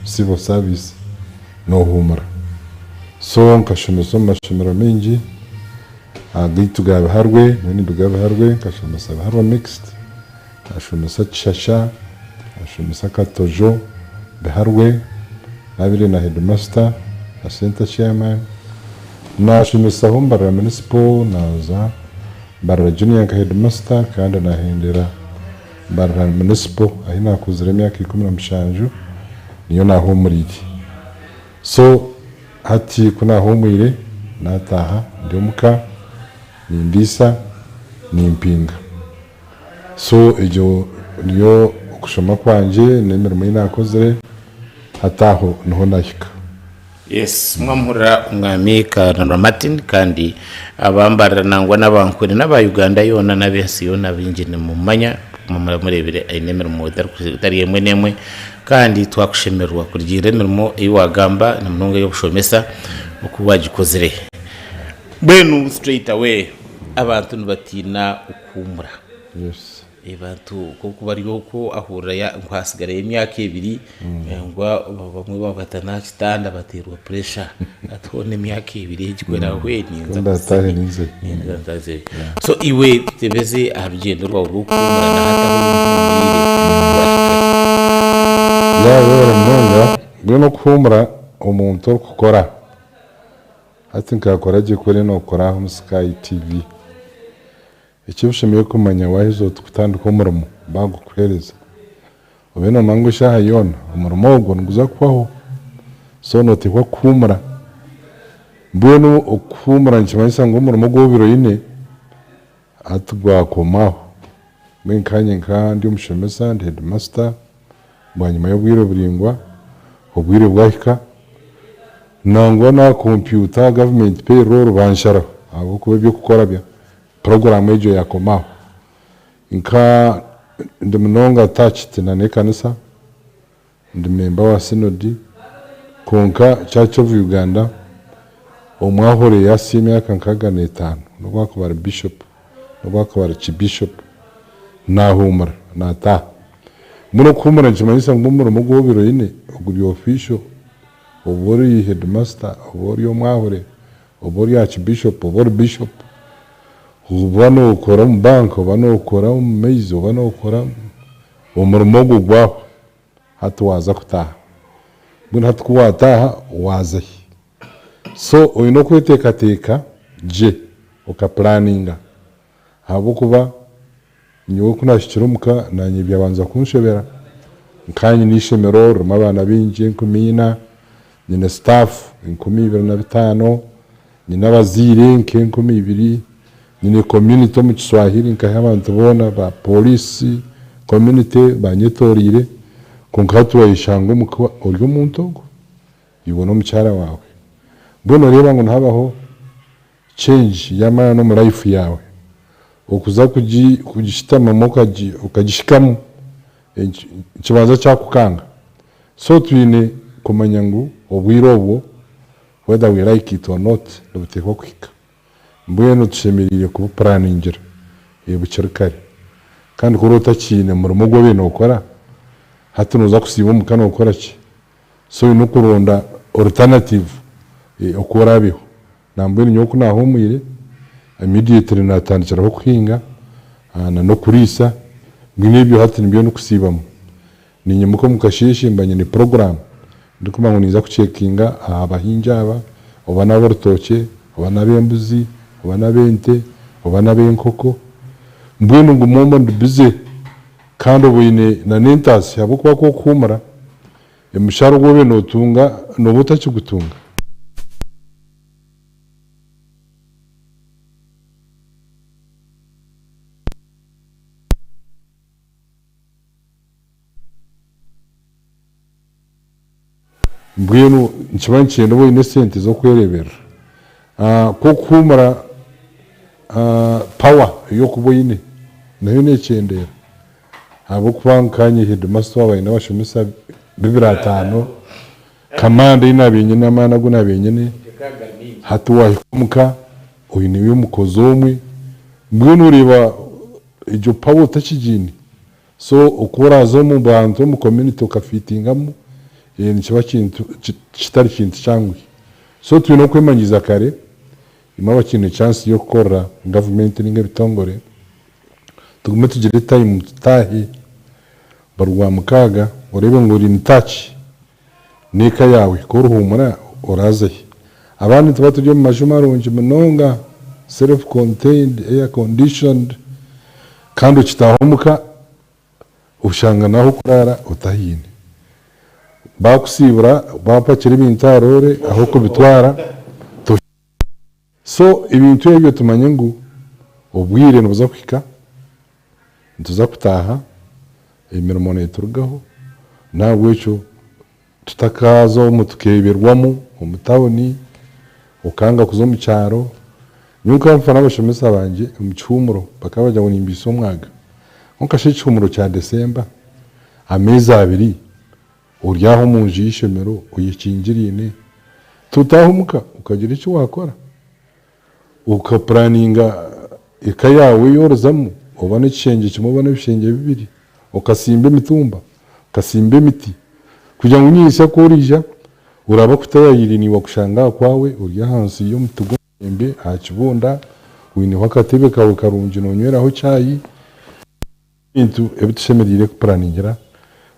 Civil Service nohuumura. So nkashomesa omu mashomero maingi agaitu ga Biharwe, nyowe ninduga Biharwe, nkashomesa Biharwe Mixed, nashomesa Kishasha, nashomesa Katojo, Biharwe, nabaire na headmaster na centre chairman, nashomesaho Mbarara Municipal, naza Mbarara Junior nka headmaster kandi nahendera Mbarara Municipal ahi nakozire emyaka 17 niyo nahumuriire. So hati ku nahumwire nataaha ndi omuka nindiisa nimpinga. So egyo niyo okushoma kwangye n'emirimo ei naakozire, hati aho niho naahika. Yes, mwamuhurira Omwami Kananura Martin kandi aba Mbarara nangwa n'aba Nkore n'aba Uganda yoona n'ab'ensi yoona baingi nimumumanya muramureebire aine emirimo etari emwe n'emwe kandi twakushemererwa kurugiirira emirimo ei waagamba na munonga ey'obushomesa oku waagikozire. Mbwenu straight away abantu nibatiina okuhuumura. Yes. Abantu nk'oku bari okwo ahurira ngu hatsigareyo emyaka ebiri ngu abamwe babata n'aha kitanda bateerwa puresha ati hoona emyaka ebiri egi ku erahwe ninza Ku ndaataahe ninze. Ninza nzaze. So iwe tutebeze aha rugyendo rwawe rw'okuhuumura na hati ahu ohuumwire wahika hi? Yaaba webare munonga, mbwenu okuhuumura omuntu orikukora Hati nkakora gye kuri nokora aha omu Sky TV. Eki oshemereire kumanya waheza oti kutandika omurimo bagukuhereza, obe nomanya ngu eshaaha yoona omurimo ogwo niguza kuhwaho, so noteekwa kuhuumura. Mbwenu okuhuumura nikimanyisa ngu omurimo ogu obaire oine hati gwakoma aho. Mbwenu nkanye nka ndi omushomesa, ndi headmaster, Bwanyima y'obwire buraingwa, obwire bwahika, nangwa n'aha kompyuta gavumenti payroll bansharaho ahabw'okuba eby'okukora bya puroguraamu egyo yaakoma aho. Nka ndi munonga attached na n'ekanisa, ndi memba wa synod, kwonka Church of Uganda omwahore yahitsya emyaka nkaaga n'etaano n'obu akuba ari bishop n'obu akuba ari archbishop naahuumura, naataaha. Mbwenu okuhuumura nikimanyisa ngu omurimo ogu obaire oine oguri official, oba ori headmaster, oba ori omwahure, oba ori archbishop, oba ori bishop, oba nookora omu bank, oba nookora omu maizi, oba nookora, omurimo ogwo gwahwa, hati waaza kutaaha. Mbwenu hati ku waataaha, waaza hi? So oine okweteekateeka gye, okapulaninga ahabw'okuba Nyowe ku naahikire omu ka, naanye byabanza kunshobera. Nkaba nyine eishomero ririmu abaana baingi 4,000, nyine sitaafu 25,000, nyine abazaire nk'enkumu ibiri, nyine community omu Kiswahili nkahi abantu boona ba pooriisi, community banyetoreire. Kwonka hati wayeshanga omu ka ori omuntu ogwo, iwe n'omukyara waawe. Mbwenu noreeba ngu nihabaho Change y'amaani omu life yaawe, okuza kugishutamamu okagihikamu nikibanza kyakukanga. So twine kumanya ngu obwire obwo whether we like it or not nibuteekwa kuhika. Mbwenu tushemereire kubupuraningira bukiri kare. Kandi ku oraba otakiine murimo ogu obaire nookora, hati nooza kusiiba omuka nookora ki? So oine kuronda alternative oku oraabeho. Nambwenu nyowe ku naahumwire, immediately naatandikiraho kuhinga na n'okuriisa, mbwenu ebyo hati nibyo ndikusiibamu. Ninyimuka omu kasheeshe mba nyine puroguraamu ndikumanya ngu ninza kucekinga aha bahingi aba, oba n'ab'orutookye, oba n'ab'embuzi, oba n'ab'ente, oba n'ab'enkoko. Mbwenu nguma omwo ndi bize kandi obwo oine na n'entaasya ahabw'okuba ku orikuhuumura, Omushara ogu obaire notunga noba otakigutunga. Mbwenu nikiba nikyenda obe oine esente z'okwereberera. Ku okuhuumura power ey'okuba oine nayo nekyendeera. Ahabw'okuba nkaanye heedimasita waaba aine abashomesa b'ebiro ataano, kamanda ei naabaire nyine, amaani agu naabaire nyine, hati waahika omuka oineyo omukozi omwe, mbwenu oreeba egyo pawa otakigiine. So oku oraaze omu bantu omu community okafiitingamu, Nikiba kintu kitari kintu kyanguhi. So twine okwemanyiiza kare, imwe abakiine chance y'okukorera gavumenti ninga ebitongore, tugume tugire time tutaahe buri Rwamukaaga oreebe ngu ori in touch n'eka yaawe. Ku orihuumura oraaze hi? Abandi nituba turi omu maju marungi munonga, self contained, air conditioned, kandi okitaaha omuka Oshanga n'ah'okuraara otahaine. Baakusiibura baapakira ebintu aha roore ah'okubitwara tohaine. So ebintu ebyo tumanye ngu obwire nibuza kuhika, nituza kutaaha, emirimo neeturugaho, n'ahabw'ekyo tutakaaza omu tukeeberwamu omu tawuni, okanga kuza omu kyaro. Nyowe nkanfa n'abashomesa bangye omu kihuumuro bakaba bagira ngu nimbaitsa omwaga. Kwonka shi ekihuumuro kya Desemba, ameezi abiri ori aho omu nju y'eishomero oyekingiriine, totaaha omuka okagira eki waakora? Okapuraninga eka yaawe ei orizamu, oba n'ekishengye kimwe oba n'ebishengye bibiri, okasimba emitumba, okasimba emiti kugira ngu nyentsya ku oriija oraba akutayaayire naiwe akushanga aha kwawe ori ahansi y'omuti gw'omuyembe aha kibunda, oineho akatebe kaawe karungi noonyweraho chai. Ebintu ebi tushemereire kupuraningira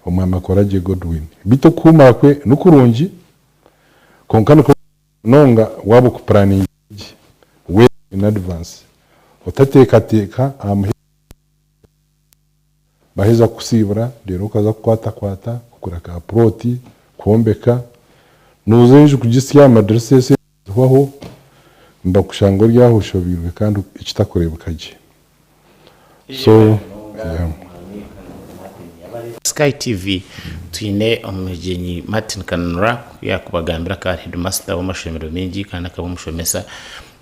Omwami Akoragye Godwin. Beitu okuhuumura kwe nikurungi kwonka nikwo Munonga waaba okupuraningira gye well in advance otateekateeka aha muheru baheza kukusiibura reero okaza kukwatakwata kugura ka plot kwombeka nooza enju kugisya amadirisa esente nizihwaho nibakushanga ori aho oshobeirwe kandi ekitakureebeka gye so yeah. Sky TV twine omugyenyi Martin Kananura yakubagambira akaba ari headmaster w'amashomero mingi kandi akaba omushomesa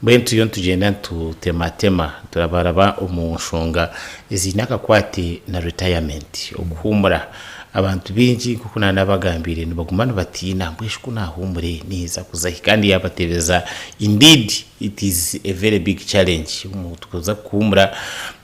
mbwenu turiyo nitugyenda nitutematema turabaraba omu nshonga eziine akakwate na retirement okuhumura abantu baingi nk'oku nanabagambiire nibaguma nibatiina mbwenu shi ku nahumure ninza kuzahi kandi yabatebeza indeed It is a very big challenge omuntu kuza kuhumura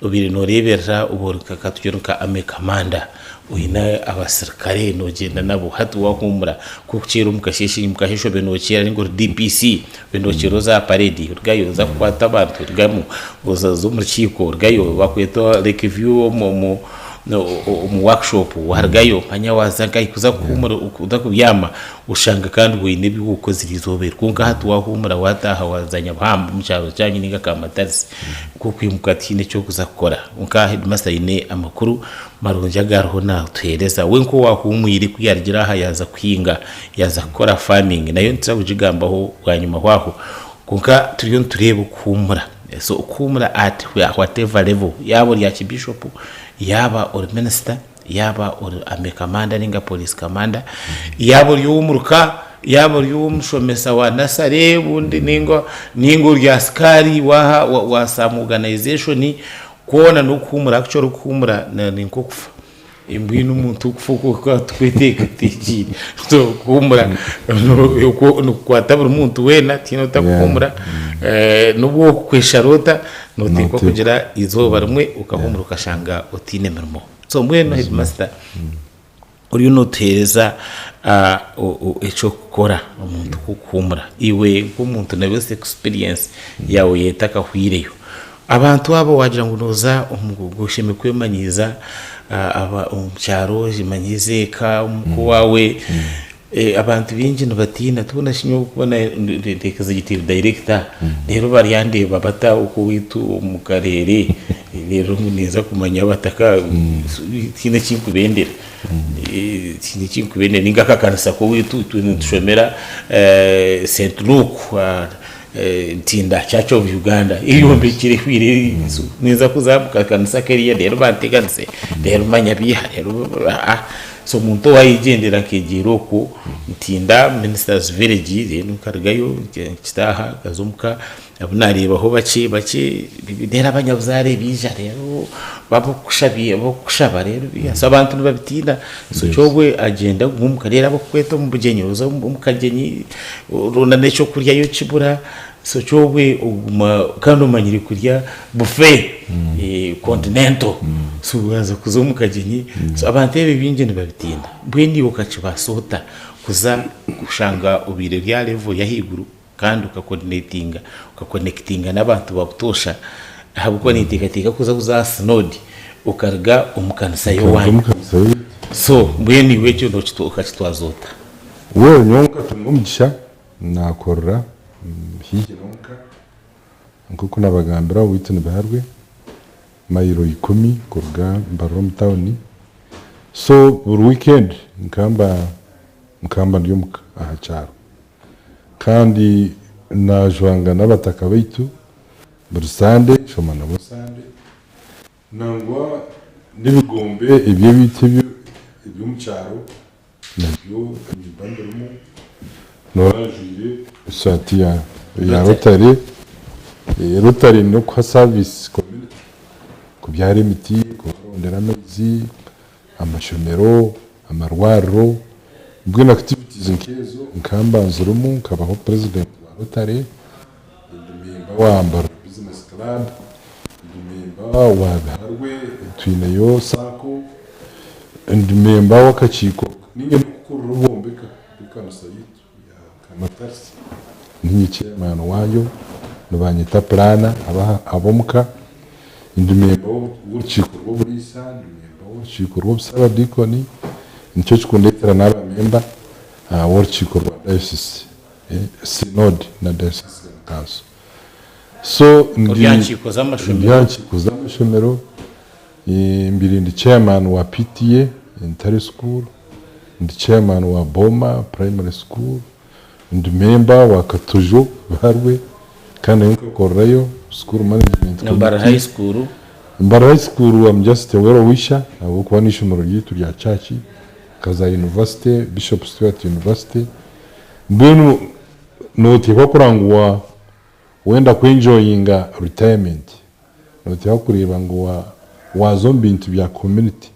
obaire noreberera oba ori nka katugire nka army commander oyine abasirikare nogyenda nabo hati wahumura kokukyera omukasheshe omukasheshe obe nokyera ninga ori DPC obe nokyera oza aha parade orugayo oza kukwata abantu orugamu oza omu rukiiko orugayo bakweta lake view omu omu workshop warugayo manya waza nkahi kuza kuhumura kuza kubyama Oshanga kandi oine ebi okozire eizooba eri kwonka hati wahuumura wataaha waaza Nyabuhamba omu kyaro kyanyu ninga Kamatarisi okwimuka tihaine eki orikuza kukora. Kwonka heedimasita aine amakuru marungi agu ariho naatuheereza. We nk'owaahuumwire ku yaarugire aha yaaza kuhinga, yaaza kukora farming nayo nituza kugigambaho bwanyima hwaho. Kwonka turiyo nitureeba okuhuumura. So okuhuumura at whatever level yaaba ori Archbishop, yaaba ori minisita, Yaaba ori army commander ninga police commander, yaaba ori ow'omuruka, yaaba ori ow'omushomesa wa nasare obundi ninga ninga ori asikaari waha wa some organization, kwona n'okuhuumura actually okuhuumura ni nk'okufa. Mbwenu omuntu okufa okwo tukaba tukweteekateekiire. So okuhuumura nikukwata buri muntu weena tihaine otakuhuumura. N'obu orikukweshara ota, nooteekwa kugira eizooba rimwe okahuumura okashanga otaine mirimo. So mbwenu headmaster oriyo notuhereza ekyokukora omuntu kukuhumura iwe nk'omuntu nawe experience yaawe etakahwireyo. Abantu abo wagira ngu noza oshemereire kwemanyiiza omu kyaro oyemanyiize eka omuka owaawe. Abantu baingi nibatiina tibona shi nyowe kuba ndi executive director reero baryandeeba bata oku owaitu omu kareere reero ngu ninza kumanya abataka tihaine eki nkubendera tihaine eki nkubendera ninga akakanisa k'owaitu itwe nitushomera St Luke Ntinda Church of Uganda eyombekire ehwire ninza kuza omu kakanisa kariya reero banteganise reero manya biiha reero So omuntu owayegyendera nkegyera okwo ntinda ministers village then nkarugayo nkitaaha nkaza omuka abu nareebaho bakye bakye reero abanyabuzaare baija reero bakushaba reero so abantu nibabitiina so kyobwe agyenda aguma omuka reero abakukweta omu bugyenyi oza omu kagyenyi oronda n'ekyokurya yo kibura So kyobwe oguma kandi omanyire kurya buffet continental so waaza kuza omu kagyenyi so abantu ebyo bingi nibabitiina. Mbwenu iwe okakibaasa ota? Kuza kushanga obaire ori aha level y'ahaiguru kandi okakonekitinga okakonekitinga n'abantu ba butoosha ahabw'okuba ninteekateeka kuza kuza aha Synod okaruga omu kanisa Nkaruga y'owaanyu. omu kanisa yaitu. So mbwenu iwe ekyo okakitwaza ota? Well nyowe nkatunga omugisha nakorera haihi n'omuka nk'oku nabagambira owaitu ni Biharwe mailo ikumi kuruga Mbarara omu tawuni so buri weekend nkamba nkamba ndi omuka aha kyaro kandi najwanga n'abataka baitu buri Sunday nshoma nabo Sunday nangwa n'ebigombe eby'ebeitu eby'omu kyaro Nabyo nimba mbirimu, noora njwaire esaati ya Rotary. Rotary n'okuha service community, kubyara emiti, kubarondera amaizi, amashomero, amarwariro, mbwenu activities nk'ezo nkaba nzirimu, nkabaho president wa Rotary, ndi member wa Mbarara business club, ndi member wa Biharwe twineyo sacco. Ndi memba w'akakiiko ninga ndikukurira obwombeka bw'ekanisa yaitu ya Kamatarisi. Niinye chairman waayo, nibanyeta planner ab'omuka. Ndi memba w'orukiiko rw'oburiisa, ndi memba w'orukiiko rw'obusabadiikoni, nikyo kikundetera naaba memba w'orukiiko rwa dayosisi, synod na diocesan council. So ndi Ori aha nkiiko z'amashomero. Ndi aha nkiiko z'amashomero. Mbiri ndi chairman wa PTA Ntare school, ndi chairman wa Boma primary school, ndi member wa Katojo Biharwe kandi nayo nkakorerayo school management Mbarara High committee. School. Mbarara High School am just a well wisher ahabw'okuba n'eishomero ryaitu rya church, nkaza university, Bishop Stuart University. Mbwenu noteekwa kurora ngu wa wenda ku enjoyinga retirement. Noteekwa kureeba ngu waaza omu bintu bya community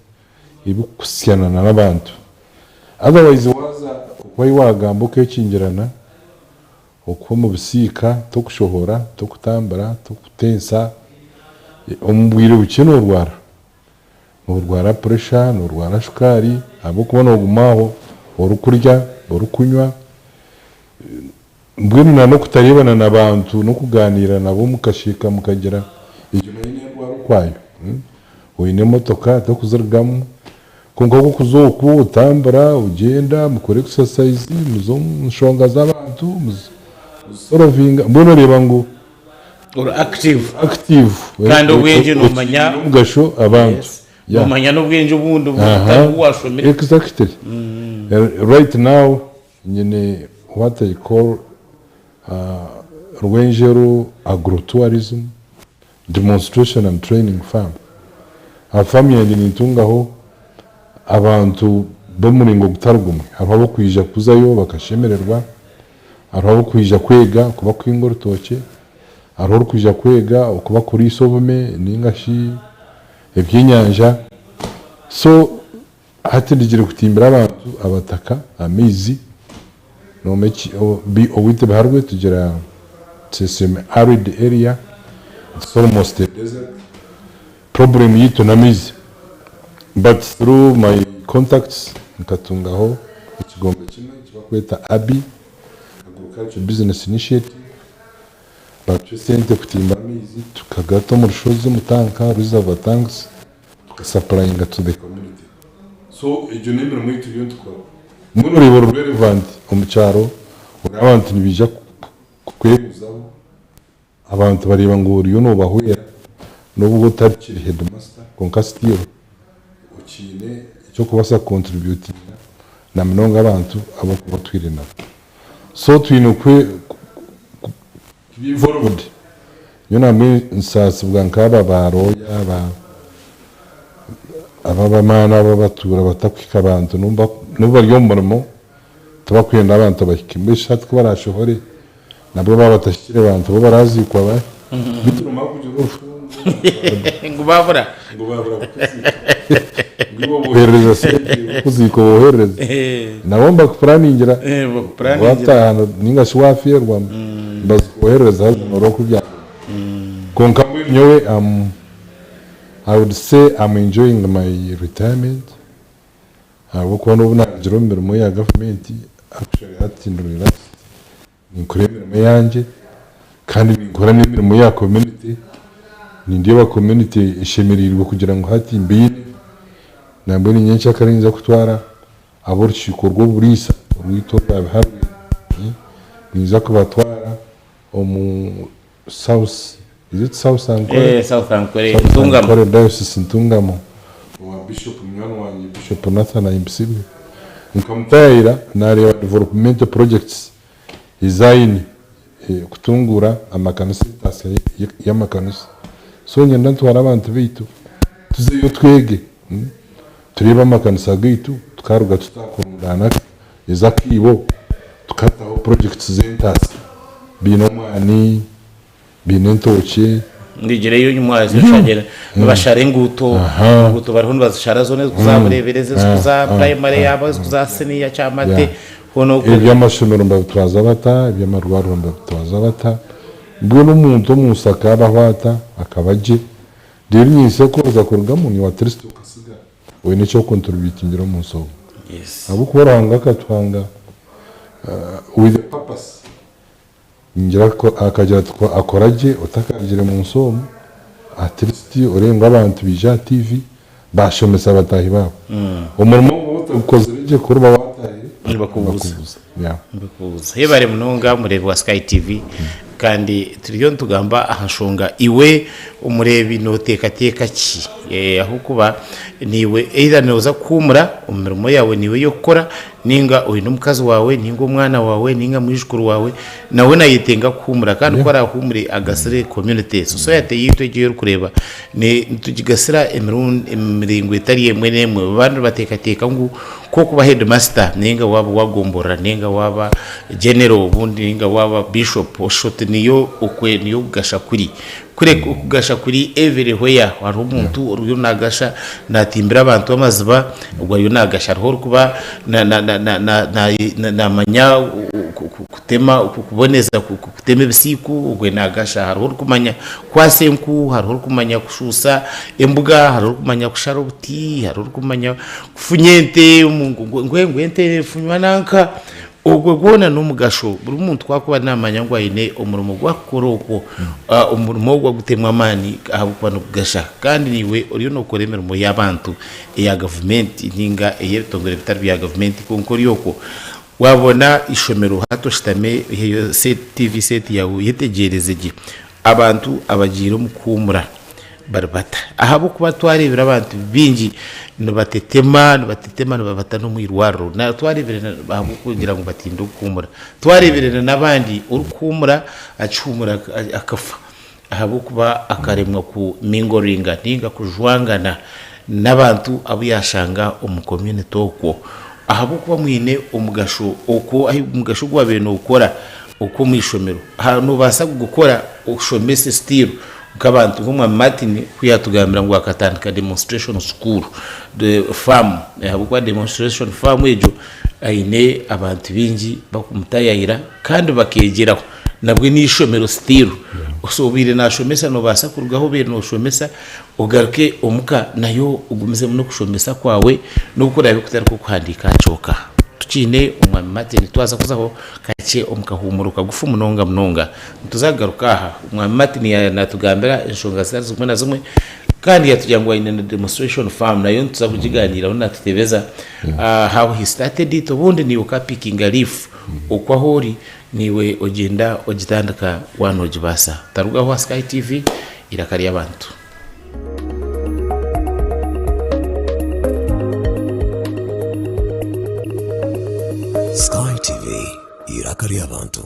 ebirikukusyana n'abantu. Otherwise waaza oku ahi waagamba okeekingirana, okuba omu bisiika, tokushohora, tokutambura, tokutensa, omu bwire bukye noorwara. Noorwara pressure, noorwara shukaari ahabw'okuba nooguma aho orikurya, orikunywa. Mbwenu na n'okutareebana na bantu n'okugaaniira nabo mukasheeka mukagira, egyo nayo n'endwara okwayo. Oine emotoka tokuzirugamu, kwonka ku orikuza okwo otambura, ogyenda, mukora exercise, muza omu nshonga z'abantu, muzisorovinga, mbwenu oreeba ngu Ori active. Active. Kandi obwengye nomanya. Okiine omugasho abantu. Yes. Nomanya n'obwengye obundi obutari obu washomire. Exactly. Right now Nyine what I call Rwenjeru Agro-tourism Demonstration and Training Farm. Aha faamu yangye nintungaho abantu b'omuringo gutari gumwe. Hariho ab'okwija kuzayo bakashemererwa, hariho ab'okwija kwega oku bakuhinga orutookye, hariho orikwija kwega oku bakuriisa obume ninga shi ebyenyanja. So Hati ndigire kutimbira abantu abataka amaizi owaitu Biharwe tugira it's a semi arid area it's almost a desert problem yaitu n'amaizi but through my contacts nkatungaho ekigombe kimwe ekibakweta ABI Agriculture Business Initiative batuha esente kutimba amaizi tukagata omu rushozi omu tanka reservoir tanks Tukasapurayinga to the community so egyo n'emirimo ei turiyo nitukora. Mbwenu oreeba ori relevant omu kyaro oreeba abantu nibaija kukwebuuzaho, abantu bareeba ngu oriyo noobahwera n'obu otakiri headmaster kwonka still okiine eky'okubaasa kukontributinga na munonga abantu abu orikuba otwire nabo. So twine kwe to be involved. Nyowe nambwenu nsaasibwa nk'aba ba lawyer aba aba ab'amaani aba abatuura batakuhika bantu n'obu bari omu murimo tibakwenda abantu bahike. Mbwenu shi hati ku baraashohore nabwo baaba batahikire bantu bo baraaziikwa bahi? Beitu noomanya kugira orufumu Ngu baabura. Ngu baabura kukuziika. Ngu iwe obooherereza sente kukuziika obooherereza. Nabo nibakupuraningira. Nibakupuraningira. Waataaha nainga shi waafeerwa nibazikwoherereza haza nooreeba oku byaguma. Kwonka mbwenu nyowe I would say am enjoying my retirement ahabw'okuba n'obu naarugire omu mirimo ya gavumenti. Actually hati ndi relaxed, ninkora emirimo eyangye kandi ninkora n'emirimo ya community, nindeeba community eshemereirwe kugira ngu hati mbaine, nambwenu nyencakare ninza kutwara ab'orukiiko rw'oburiisa orwaitu orwa Biharwe, ninza kubatwara omu South, is it South Ankole? Eh, South Ankole, South Ntungamo. Ankole Diocese Ntungamo, owa Bishop munywani wangye Bishop Nathan Ahimbisibwe. Nkamutaayayira naareeba development projects ezi aine eh, kutunguura amakanisa entaasya y'amakanisa. So nyenda ntware abantu baitu tuzeyo twege, tureebe amakanisa gaitu tukaruga tutakurundaana ez'akaibo tukataho projects z'entaasya. Baine omwani, baine entookye. Ndigireyo enyima nshagire nibashara enguuto, enguuto bariho nibazishara zoona ezikuza Bureeberezi, ezikuza primary yaabo, ezikuza siniya Kyamate hoona okwo. Eby'amashomero nibabitwaza bata, eby'amarwariro nibabitwaza bata, mbwenu omuntu omu nsi akaabaho ata, akaba gye, reero nyentsya ku orikuza kurugamu niiwe at least okasigara oine eki orikukontributingira omu nsi omu. Ahabw'okuba Ruhanga akatuhanga with a purpose. Ningira ku akagira ati ku akora gye otakarugire mu nsi omu, at least oreebe ngu abantu baija aha TV baashomesa bataahi baabo. Omurimo ogwo waaba otagukozire gye ku oriba waataahire Nibakubuuza. Yeah. Nibakubuuza. Yebare munonga mureebi wa Sky TV kandi turiyo nitugamba aha nshonga iwe omureebi nooteekateeka ki? Ahabw'okuba niiwe either nooza kuhuumura omu mirimo yaawe niiwe ey'okukora Ninga oine omukazi waawe, ninga omwana waawe, ninga mwijukuru waawe, nawe nayetenga kuhuumura kandi ku araahuumure agasire community. Society yaitu egi ei orikureeba nitugigasira emiringo etari emwe n'emwe. Abandi nibateekateeka ngu ku orikuba headmaster ninga waaba owa gomborora ninga waaba general obundi ninga waaba bishop oshusha oti niyo okwe niyo okugasha kuri. Kureka okugasha kuri everywhere. Hariho omuntu oriyo nagasha natimbira abantu amaziba, ogwo ariyo nagasha. Hariho orikuba namanya kutema kuboneza kutema ebisiiku, ogwo nagasha. Hariho orikumanya kwasa enku, hariho orikumanya kushuusa embuga, hariho orikumanya kushara obuti, hariho orikumanya kufunya ente, ngu ente efunywa nanka. Ogwo gwona n'omugasho. Buri muntu ku arikuba naamanya ngu aine omurimo ogu arikukora okwo, omurimo ogwo agutemu amaani ahabw'okuba nigugasha. Kandi naiwe oriyo nookora emirimo y'abantu eya gavumenti nainga ey'ebitongore bitari bya gavumenti kwonka ori okwo waabona eishomero hati oshutame oiheyo TV seeti yaawe oyetegyereze gye abantu abagiire omu kuhuumura. Bari bata? Ahabw'okuba twareebire abantu baingi nibatetema, nibatetema nibabata n'omu irwariro. Na twareebire na ahabw'okugira ngu batinde okuhuumura. Twareebire na n'abandi orikuhuumura akihuumura akafa ahabw'okuba akaremwa ku mingoringa nainga kujwangana n'abantu abu yaashanga omu community okwo. Ahabw'okuba mwine omugasho okwo ahi omugasho ogu waabaire nookora okwo omu ishomero, aha noobaasa kugukora oshomese still. Nk'abantu nk'omwami Martin ku yaatugambira ngu akatandika demonstration school, farm ahabw'okuba demonstration farm egyo aine abantu baingi bakumutayaayira kandi bakeegyeraho. Nabwe n'eishomero still. So obaire naashomesa noobaasa kuruga ahu obaire nooshomesa ogaruke omuka nayo ogumizemu n'okushomesa kwawe n'obu kuraabe kutari kw'okuhandiika aha kyooka. Tukiine omwami Martin twaza kuzaho kakye omu kahuumuro kagufu munonga munonga. Nituza kugaruka aha, Omwami Martin yaanatugambira enshonga zitari zimwe na zimwe kandi yatugira ngu aine na demonstration farm nayo nituza kugiganiiraho natutebeza how he started it obundi naiwe okapikinga leaf okwo ahu ori naiwe ogyenda ogitandika waaba nogibaasa. Tarugaho aha Sky TV eiraka ry'abantu. Sky TV, eiraka ry'abantu.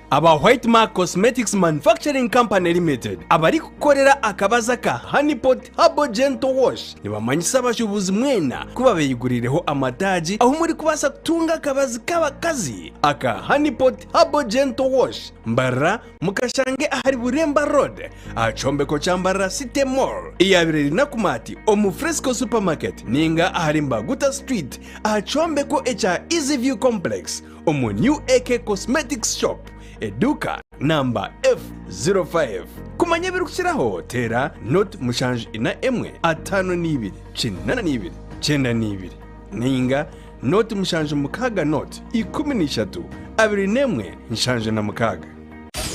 Aba White Mark Cosmetics Manufacturing Company Limited abarikukorera akabazi aka Honey Pot Herbal Gentle Wash nibamanyisa abashuubuzi mwena ku babeiguriireho amataagi ahu murikubaasa kutunga akabazi k'abakazi aka Honey Pot Herbal Gentle Wash. Mbarara mukashange ahari Buremba Road aha kyombeko kya Mbarara City Mall eyabaire eri Nakumatt omu Fresco Supermarket ninga ahari Mbaguta Street aha kyombeko ekya Easy View Complex omu New AK Cosmetics Shop, eduuka namba F05. Kumanya ebirikukiraho teera nought mushanju ina emwe ataano n'ibiri kinaana n'ibiri kyenda n'ibiri nainga. Nooti 76 nooti 13 21 76.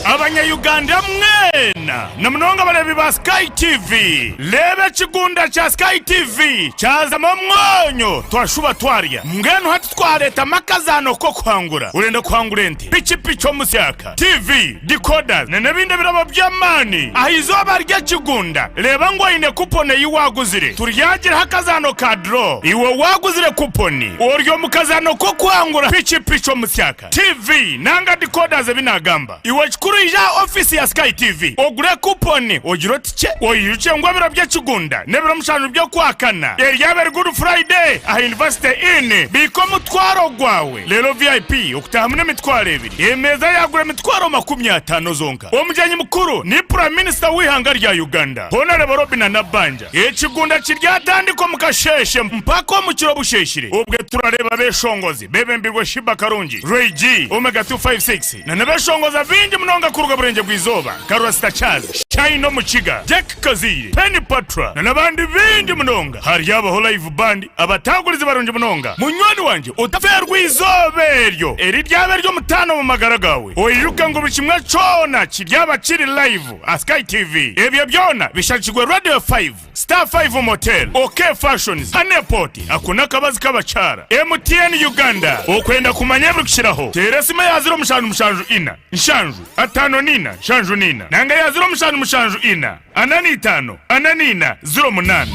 Abanya-Uganda mwena, na munonga abareebi ba Sky TV, reeba ekigunda kya Sky TV kyazamu omwonyo twashuba twarya. Mbwenu hati twareetamu akazaano k'okuhangura. Orenda kuhangura ente, pikipiki omusyaka, TV, decoders na n'ebindi ebirabo by'amaani aha izooba ry'ekigunda. Reeba ngu oine kuponi ei waaguzire. Turyagiraho akazaano ka draw. Iwe waaguzire kuponi, ori omu kazaano k'okuhangura pikipiki omusyaka. TV nanga decoders ebi nagamba. Iwe ekikuru ija aha office ya Sky TV ogure coupon ogire oti kye oijukye ngu ebiro by'ekigunda n'ebiro mushanju by'okwakana eryaba eri Good Friday aha University Inn. Biika omutwaro gwawe reero VIP okutahamu n'emitwaro ebiri emeeza yagura emitwaro 50 zonka. Omugyenyi mukuru ni Prime Minister w'eihanga rya Uganda Honarebo Robinah Nabbanja. Ekigunda kiryatandika omu kasheeshe mpaka omu kiro busheeshire obwe turareeba abeshongozi Bebembirwe Sheebah Karungi, Ray G, Omega 256 na n'abeshongoza baingi munonga kuruga Burengye bw'Eizooba nka Rasta Charles, Shine Omukiga, Jack Kazaire, Penny Patra na n'abandi baingi munonga. Haryabaho Live Band abatagurizi barungi munonga. Munywani wangye otafeerwa eizooba eryo eriryaba ery'omutaano omu magara gaawe. Oijuke ngu buri kimwe kyona kiryaba kiri live aha Sky TV. Ebyo byona bishagikirwe Radio 5. Star Five Motel, OK Fashions, Honeypot, ako n'akabazi k'abakyara, MTN Uganda. Okwenda kumanya ebirikukiraho, teera esimu eya 0774 7 54 74 nanga eya 0774 45 44 08.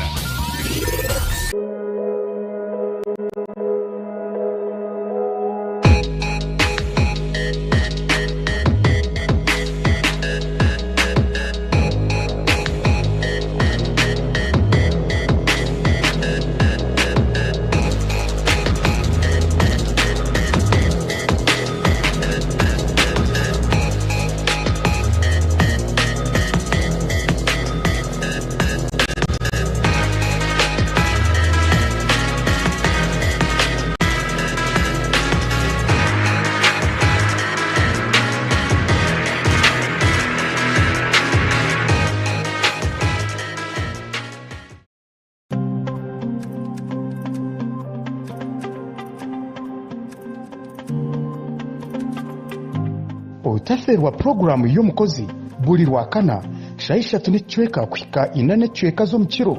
Otafeerwa puroguraamu y'omukozi buri Rwakana shaaha ishatu n'ekicweka kuhika ina n'ekicweka z'omukiro.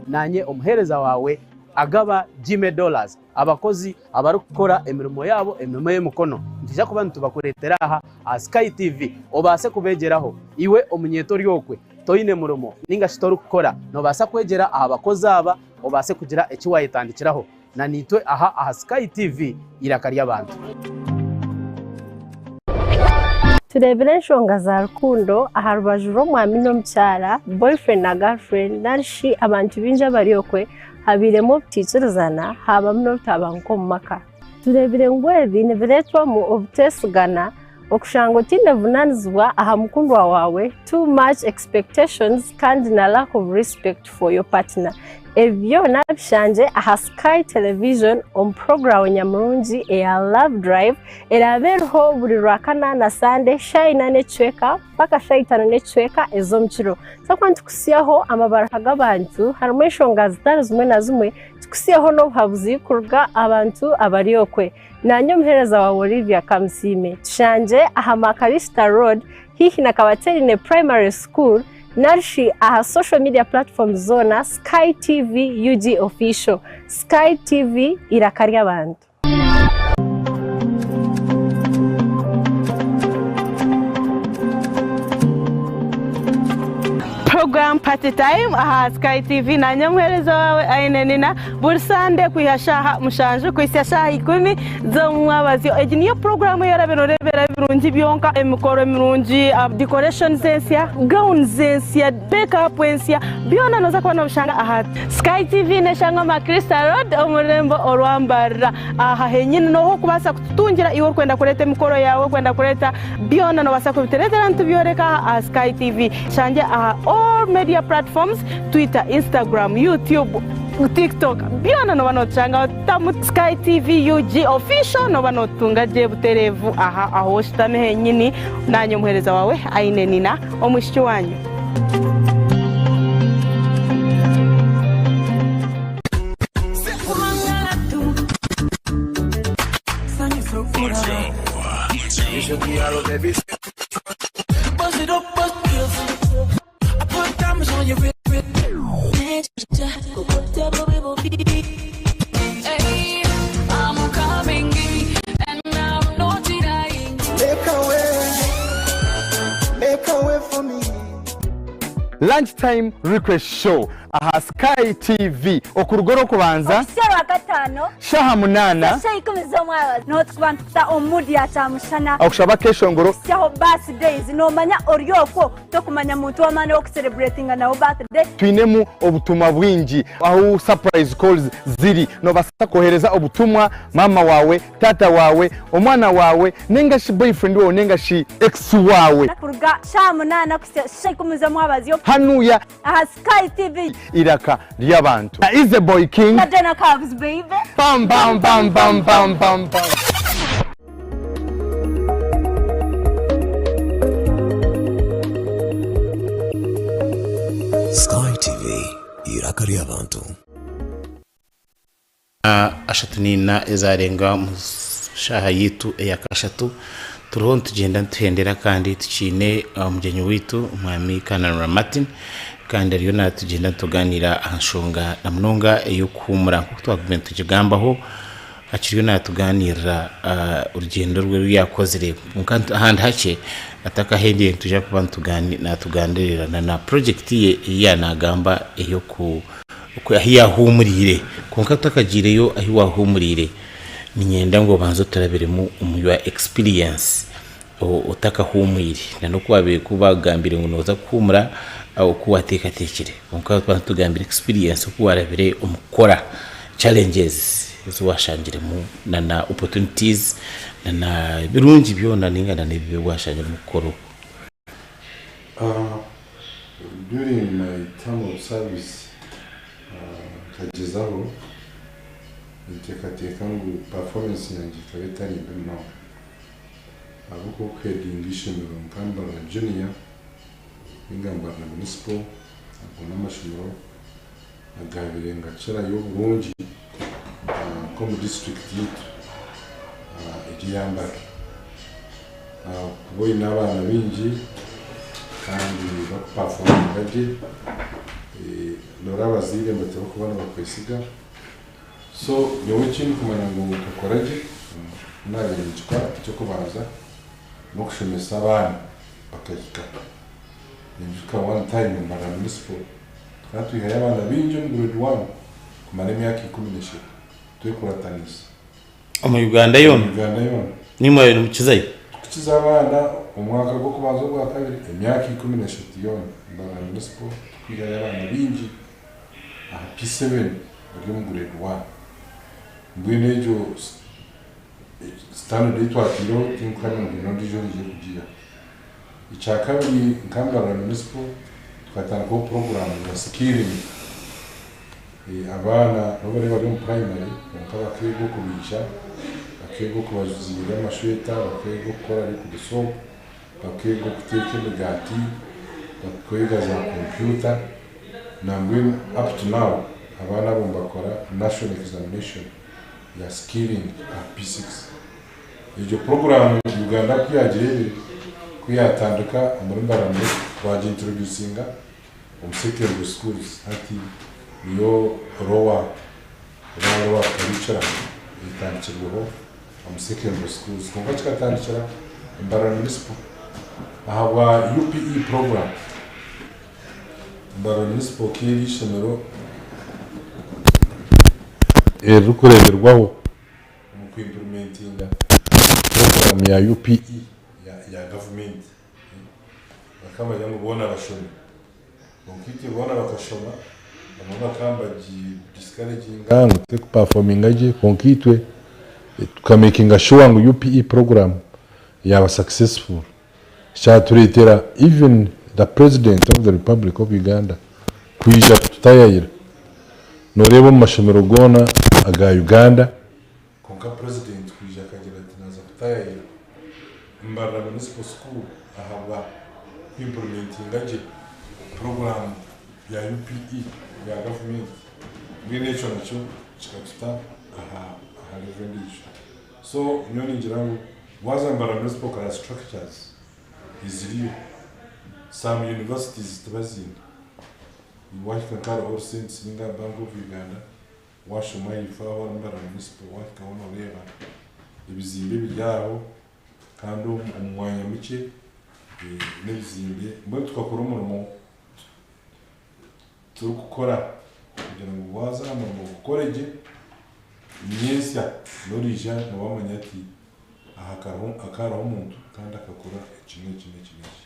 Naanye omuheereza waawe agaba Jimmy Dollars. Abakozi abarikukora emirimo yaabo emirimo y'emikono nitwija kuba nitubakureetera aha aha Sky TV obaase kubeegyeraho. Iwe omunyeeto ori okwe toine murimo ninga shi torikukora noobaasa kwegyera aha bakozi aba obaase kugira eki waayetandikiraho na naitwe aha aha Sky TV eiraka ry'abantu. Tureebire enshonga za rukundo aha rubaju rw'omwami n'omukyara, boyfriend na girlfriend, nari shi abantu baingi abari okwe Habairemu obutaikirizana haabamu n'obutabanguko omu maka. Tureebire ngu ebi nibireetwamu obuteesigana, okushanga otaine buvunaanizibwa aha mukundwa waawe, too much expectations kandi na lack of respect for your partner. Ebi byona bishangye aha Sky Television omu puroguraamu nyamurungi eya Love Drive eraabe eriho buri Rwakana na Sande shaaha ina n'ekicweka mpaka shaaha itaano n'ekicweka ez'omukiro. Twakuba nitukutsyaho amabaruha g'abantu harimu enshonga zitari zimwe na zimwe, tukutsyeho n'obuhabuzi kuruga abantu abari okwe. Naanye omuheereza waawe Olivia Kamusiime. Tushangye aha Makarista Road haihi na Kabaterine Primary School narishi aha social media platforms zoona Sky TV UG Official. Sky TV eiraka ry'abantu. Program Party Time aha Sky TV nanye omuheereza waawe Aine Nina buri Sande kwiha shaaha mushanju kuhitsya shaaha ikumi z'omumwabazyo. Egi niyo puroguramu ei orabe nooreeberaho ebirungi byonka, emikoro mirungi, decorations ensya, gowns ensya, make up ensya, byona nooza kuba noobishanga aha Sky TV neshangwa Macrista Road omu rurembo orwa Mbarara. Aha henyini noho orikubaasa kututungira iwe orikwenda kureeta emikoro yaawe, orikwenda kureeta byona nobaasa kubitureetera nitubyoreka aha aha Sky TV. Tushangye aha all media platforms, Twitter, Instagram, YouTube, TikTok byona noba notushangaho tamu Sky TV UG official noba notutunga gye butereevu aha ahu oshutami henyini. Naanye omuheereza waawe Aine Nina omwishiki waanyu. Lunch time request show aha Sky TV okuruga orwokubanza Okuhitsya Orwakataano shaha munana shaaha ikumi z'omwabazyo niho turikuba nitukuta omu mood ya kyamushana okushaba akeshongoro Kuhitsyaho birthdays nomanya ori okwo tokumanya muntu w'amaani ow'okucelebratinga nawe birthday. Twinemu obutumwa bwingi ahu surprise calls ziri nobasa kohereza obutumwa maama wawe, taata wawe, omwana wawe ninga shi boyfriend wawe ninga shi ex wawe. Kuruga shaaha munana kuhitsya shaaha ikumi z'omwabazyo. Hanuya. Aha Sky TV. Iraka ry'abantu. Na Easy Boy King. Na Dena Cubs baby. Bam bam bam bam bam bam bam. Sky TV, eiraka ry'abantu. Ashatu naina ezarenga omu shaaha yaitu eya kashatu turiho nitugyenda nituhendera kandi tukiine omugyenyi waitu omwami Kananura Martin kandi ariyo natugyenda nituganira aha nshonga na munonga ey'okuhuumura nk'oku twagumire nitugigambaho akiriyo natuganirira orugyendo rwe oru yakozire kwonka ahandi hakye atakahendeire nitwija kuba natuganirira na purojekiti ye ei yaanagamba ey'oku Okwe ahu yaahuumuriire. Kwonka tutakagiireyo ahu waahuumuriire, niinyenda ngu obanze oturabiremu omu your experience otakahuumwire. Na n'oku waabaire ku baakugambire ngu nooza kuhuumura, oku waateekateekire. Kwonka banza otugambire experience oku waarabire omu kukora, challenges ezi waashangiremu na na opportunities na na ebirungi byona nainga na n'ebibi ebi waashangire omu kukora okwo. During my term of service nkagyezaho ninteekateeka ngu performance yangye ekaba etari mbi munonga ahabw'okuba okuheadinga eishomero nka Mbarara Junior ninga Mbarara Municipal ago n'amashomero agaabaire nigakirayo oburungi nk'omu district yaitu egi eya Mbarara. Kuba oine abaana baingi kandi bakupafominga gye, noreeba abazaire nibatera kuba nibakwesiga. So nyowe eki ndikumanya ngu nkakora gye ku naabaire ninkikora, eky'okubanza n'okushomesa abaana bakahika. Ninyijuka one time Mbarara Municipal tukaba twihayo abaana baingi omu grade one kumara emyaka 13 twekurataniise. Omu Uganda yoona? Omu Uganda yoona. Nimwe mwabaire nimukizayo? Tukukiza abaana omwaka gw'okubanza ogwakabiri emyaka 13 yoona Mbarara Municipal tukwihayo abaana baingi aha P7 bari omu grade one. Mbwenu egyo standard ei twataireho tinkuhamya ngu haine ondiijo oraije kugiihaho. Ekyakabiri nka Mbarara Municipal tukatandikaho puroguraamu ya skilling. Abaana n'obu bariba bari omu primary kwonka bakeega okubaija, bakeega okubaziira amashweta, bakeega okukora liquid soap, bakeega okuteeka emigaati, bakeega za kompyuta nambwenu up to now abaana abo nibakora national examination ya skilling aha P6. Egyo puroguraamu Uganda ku yaagireebire ku yaatandika omuri Mbarara Municipal twagintroducinga omu secondary schools hati niyo lower oba lower curriculum etandikirweho omu secondary schools kwonka kikatandikira Mbarara Municipal ahabwa UPE program. Mbarara Municipal ka eri ishomero eririkureeberwaho omu ku implementinga program ya UPE ya gavumenti. Bakamanya ngu boona bashome. Kwonka itwe boona bakashoma, bamwe bakaba nibagidiscouraginga ngu terikupafominga gye, kwonka itwe tukamakinga sure ngu UPE program yaaba successful. Kyatureetera even the president of the republic of Uganda kwija kututayayira. Nooreeba omu mashomero goona aga Uganda, Kwonka Purezidenti kwija akagira ati naaza kutaayayira Mbarara Municipal School ahabwa ku implementinga gye puroguraamu ya UPE ya gavumenti. Mbwenu ekyo nakyo kikatuta aha level endiijo. So nyowe ningira ngu waaza Mbarara Municipal okareba structures eziriyo, some universities tibaziine. Waahika nk'ahari All Saints ninga aha Bank of Uganda, waashoma ahaifo aho ahari Mbarara Municipal waahikaho nooreeba ebizimbe ebiri aho kandi omu mwanya mukye n'ebizimbe. Mbwenu tukakora omurimo turikukora kugira ngu waaza aha murimo gukore gye, nyentsya n'oriija niwamanya ati aha hakaba hariho omuntu kandi akakora eki n'eki n'eki n'eki.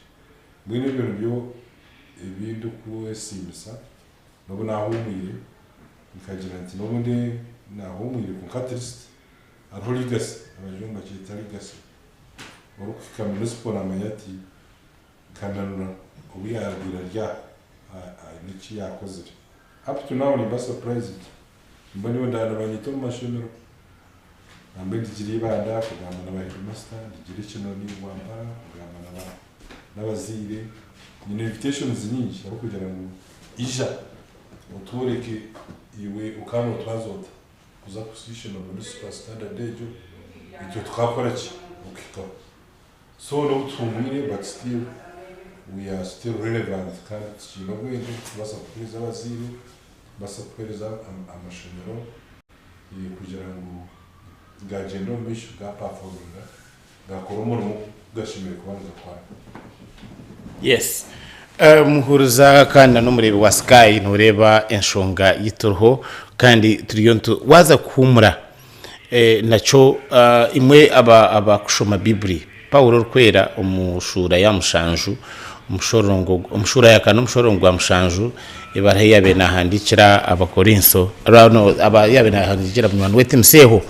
Mbwenu ebyo nibyo ebi ndikwesiimisa n'obu naahuumwire nkagira nti n'obu ndi naahuumwire kwonka at least hariho legacy, abajungu nibakyeta legacy. Orikuhika municipal naamanya ati Kananura obu yaarugire ari aha haine eki yaakozire. Up to now nimba surprised. Nimba nyowe ndaaba nibanyeta omu mashomero. Nambwenu ndigire Ibanda kugamba na ba headmaster, ndigire Kinoni, Rwampara kugamba na ba n'abazaire. Nyine invitations nyingi ahabw'okugira ngu ija otworeke iwe okaba nootwaza ota kuza kuhitsya ishomero municipal standard egyo, itwe tukakora ki okuhikaho. So n'obu tuhumwire but still we are still relevant kandi tukiine obwengye kubaasa kuheereza abazaire, kubaasa kuheereza amashomero kugira ngu gaagyenda omu maisho ga performinga gaakora omurimo ogu gashemereire kuba nigakora. Yes. Muhuriza kandi na n'omureebi wa Sky nooreeba enshonga ei turiho kandi turiyo nitu waaza kuhuumura Nakyo imwe abakushoma Bibuli, Paulo orikwera omu shuura ya mushanju omushororongo omu shuura ya kana omushororongo gwa mushanju ebaruha ei yaabaire naahandiikira Abakorinso no ei yaabaire naahandiikira munywani we Timoseeho,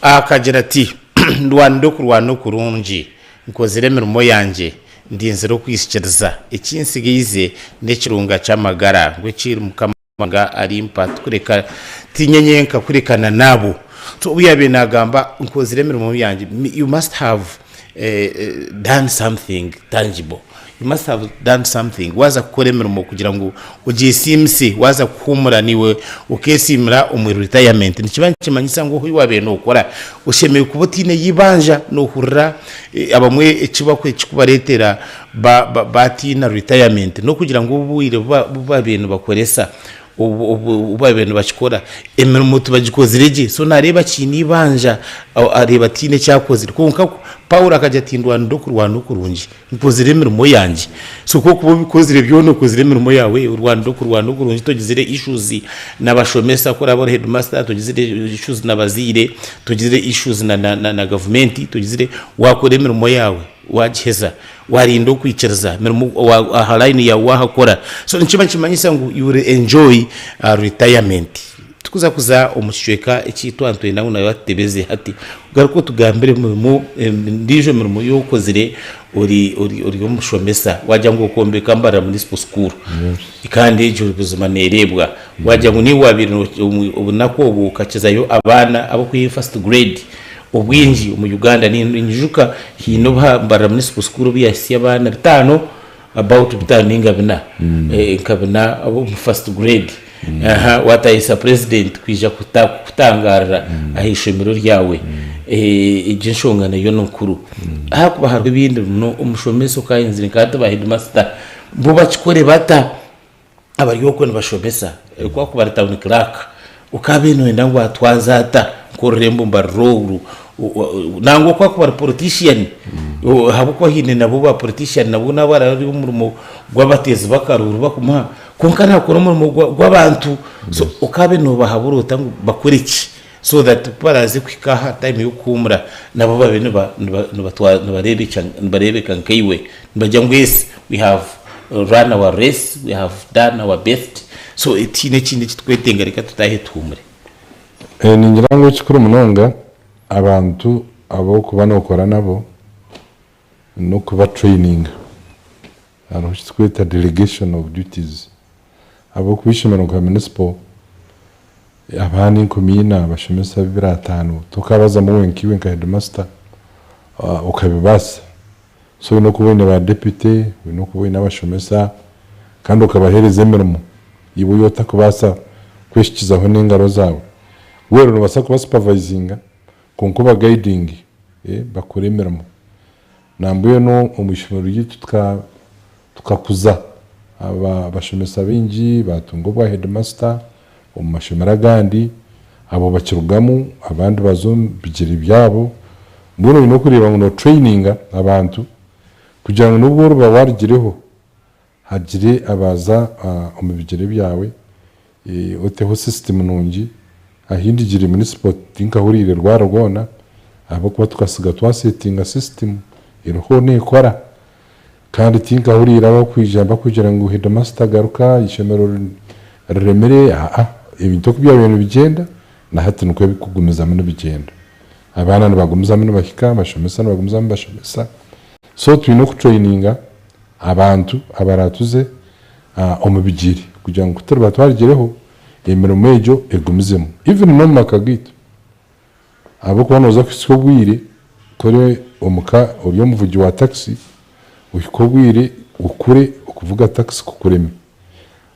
akagira ati, Ndwanire okurwana okurungi, nkozire emirimo yangye, ndinzire okwikiriza, eki ntsigaize n'ekirunga ky'amagara, ngu eki Mukama Ruhanga arimpa tikureka tinye nyenka kureka na naabo. So obu yaabaire naagamba nkozire emirimo yangye, you must have done something tangible, you must have done something waaza kukora emirimo kugira ngu ogyesiimise, waaza kuhuumura naiwe okeesiimira omu retirement nikiba nikimanyisa ngu ahu waabaire nookora oshemereire kuba otaine eibanja noohurira abamwe ekirikubareetera baatiina retirement n'okugira ngu obwire obu baabaire nibakoresa, obu baabaire nibakikora emirimo tibagikozire gye. So naareeba akiine eibanja, areeba tihaine eki akozire. Kwonka Paulo akagira ati, Ndwanire okurwana okurungi, nkozire emirimo yangye. So ku orikuba obikozire byona okozire emirimo yaawe, orwanire okurwana okurungi togizire issues n'abashomesa ku oraabe ori headmaster, togizire issues n'abazaire, togizire issues na gavumenti, togizire, waakora emirimo yaawe. Waagiheza, waarinda okwikiriza, emirimo aha layini yaawe waahakora. So nikiba nikimanyisa ngu you will enjoy retirement. Tikuza kuza omu kicweka eki twaba nitwenda ngu naiwe atutebeze hati. Garuka otugambire emirimo endiijo mirimo ei okozire ori ori ori omushomesa. Waagira ngu okombeka Mbarara Municipal School kandi egyo buzima neereebwa. Waagira ngu niiwe waabaire obunaku obwo okakizayo abaana ab'okwiha first grade. Obwingi omu Uganda ninyijuka haine obu Mbarara Municipal School obu yahitsya abaana bitaano about bitaano ninga bina nka bina omu first grade watahisa president kwija kukutangarira aha ishomero ryawe egyo enshonga nayo ni nkuru ahakuba hariho ebindi bino omushomesa okayenzire nka hati ba headmaster bo bakikore bata? Abari okwo nibashomesa ku akuba ari town clerk okaaba noyenda ngu atwaze ata nk'orurembo Mbarara oru nangwa ku akuba ari politician ahabw'okuba haine nabo ba politician nabo naaba ari omurimo gw'abateezi b'akaruuru bakumuha kwonka naakora omurimo gw'abantu so okaabe noobahabura ota ngu bakore ki so that ku baraaze kuhika aha time y'okuhuumura nabo babe nibareebeka nkaiwe nibagira ngu yes we have run our race, we have done our best so tihaine ekindi eki turikwetenga reka tutaahe tuhuumure. Ningira ngu ekikuru munonga abantu abu orikuba nookora nabo n'okuba traininga. Hariho eki turikweta delegation of duties. Ahabw'okuba eishomero nka municipal abaana enkumi ina abashomesa bibiri ataano tokaabazamu wenka iwe nka headmaster okabibaasa. So oine kuba oine ba deputy, oine kuba oine abashomesa kandi okabaheereza emirimo iwe ei otakubaasa kwehikizaho n'engaro zaawe. Weena noobaasa kuba supervisinga. Kwonka obagaidinge bakore emirimo. Nambwenu omu ishomero ryaitu tukakuza abashomesa baingi baatunga obwa heedimasita omu mashomero agandi, abo bakirugamu abandi baza omu bigyere byabo. Mbwenu oine okureeba ngu nootureyininga abantu kugira ngu n'obu oriba waarugireho hagire abaaza omu bigyere byawe, oteho sisitimu nungi. Ahi ndigire munisipo tinkahuriire rwara rwona ahabw'okuba tukasiga twasetinga sisitimu eriho neekora. Kandi tinkahuriire abakwija bakugira ngu hedimasita garuka eishomero riremire, aa ebintu oku byabaire nibigyenda na hati nikwo birikugumizamu nibigyenda. Abaana nibagumizamu nibahika, abashomesa nibagumizamu nibashomesa. So twine okutureyininga abantu abaraatuze omu bigyere kugira ngu ku turiba twarigireho emirimo egyo egumizemu. Even n'omu maka gaitu ahabw'okuba nooza kuhitsya obwire kore omu ka ori omuvugi wa takisi ohike obwire okure okuvuga takisi kukureme.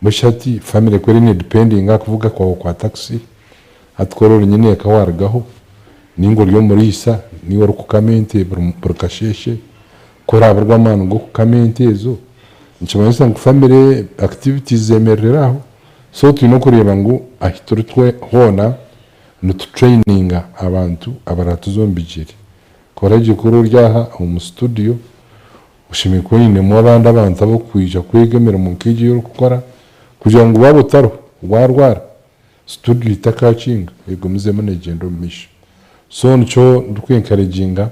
Mbwenu shi hati famire ku eriyo needipendinga aha kuvuga kwawe kwa takisi hati ku ori nyineeka waarugaho nainga ori omuriisa niiwe orikukama ente buri kasheeshe Ku oraaburwe amaani g'okukama ente ezo, nikimanyisa ngu family activities zemererera aho. So twine okureeba ngu ahi turi hoona nitu traininga abantu abaratuza omu bigyere. Kora gye kuri ori aha omu studio, oshemereire kuba oinemu abandi abantu ab'okwija kwega emirimo nk'egyo ei orikukora kugira ngu waaba otariho, waarwara, studio etakakinga egumizemu negyenda omu maisho. So nikyo ndiku encouraginga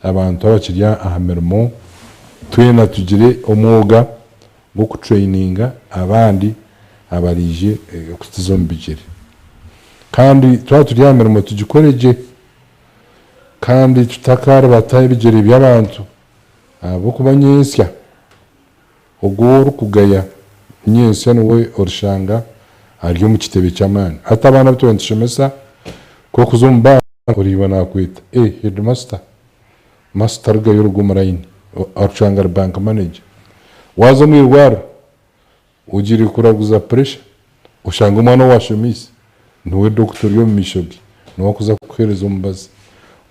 abantu abakiri aha mirimo twena tugire omwoga gw'oku traininga abandi abaraije kutuza omu bigyere. Kandi twaba turi aha mirimo tugikore gye kandi tutakaribata ebigyere by'abantu ahabw'okuba nyentsya Ogwo ou orikugaya nyentsya niwe orishanga ari omu kitebe ky'amaani. Hati abaana abu twaba nitushomesa, ku orikuza omu banka oreeba naakweta, Eh, heedimasita, masita rugayo oruge omu layini. Orikushanga ari bank manager. Waaza omu irwariro, ogiire kuraguza puresha, oshanga omwana ou waashomeise niwe dokita ori omu maisho ge, niwe arikuza kukuheereza omubazi.